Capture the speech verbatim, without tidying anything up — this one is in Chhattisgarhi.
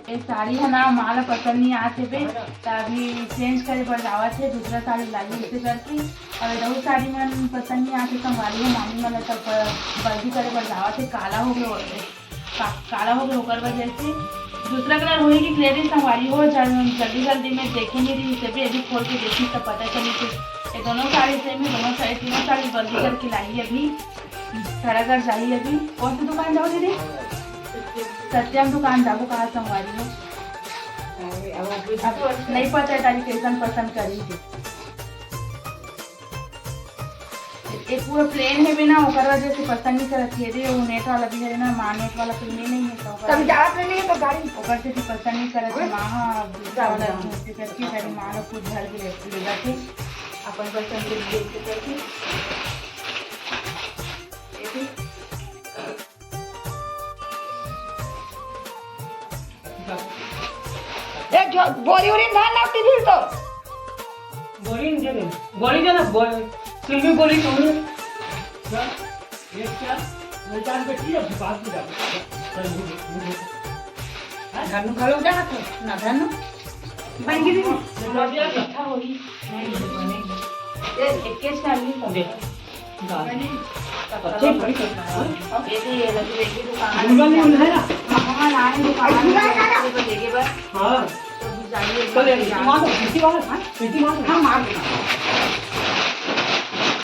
ये साड़ी ह ना माँ ला पसंद नहीं आत हे बे, त अभी change करे बर जावत हे, दूसरा साड़ी लाही ऐसे करके। अउ एदऊ साड़ी मन पसंद नहीं आत हे संगवारी हो, मामी मन ला तब बल्दी करे बर जावत हे, काला हो गए, का-, काला हो गए ओकर वजह से। दूसरा colour होही कि clear संगवारी हो, जल-, जल्दी जल्दी में देखे नहीं रही, तभी अभी खोल के देखी तब पता चली कि ये दोनों साड़ी same है, दोनों साड़ी, तीनों साड़ी बल्दी करके लाही अभी। सरागढ़ जाही अभी। कौन सी दुकान जाओ दीदी? सत्यम दुकान जाबो कहा संगवारी हो। अरे, अब आप अब नहीं पता है तारी कैसन पसंद करी थी। ये पूरा plain है बिना, ओकर वजह से पसंद नहीं करत है। ये वो net वाला भी है ना, माँ net वाला पहने नहीं है, तो ओकर तब जात नहीं है तो गाड़ी ओकर से भी पसंद नहीं करत है। माँ हाँ, दूसरा वाला जाओ। Use करके तारी माँ लोग कुछ घर भी ले, ले जाते। अपन पसंद के use करके। ये भी ए, जो बोरी उरी ना लाती थी तो। बोरी दे दे। बोरी दे ना, बोरी। सिल्वी बोरी तुमने। क्या? ये क्या? मैं जान बैठी है, अभी बात नहीं जाती। चल, मुझे, मुझे। हाँ? धनु खा लो, जा तो। ना धनु। बन गई दीदी। ये तो अभी अच्छा होगी। नहीं, नहीं, नहीं। ये एक के चालीस का। दे। अच्छे बड़ी करता है। ये भी ये लगी, ये भी दुकान गुलगुला नहीं है ना? हाँ, हाँ, ना है दुकान। गुलगुला का ना? ये बस। हाँ। तो अभी जाइए, चल, ये जाइए। मार दो, पीछे वाला, हाँ? पीछे मार दो। हाँ, मार दो।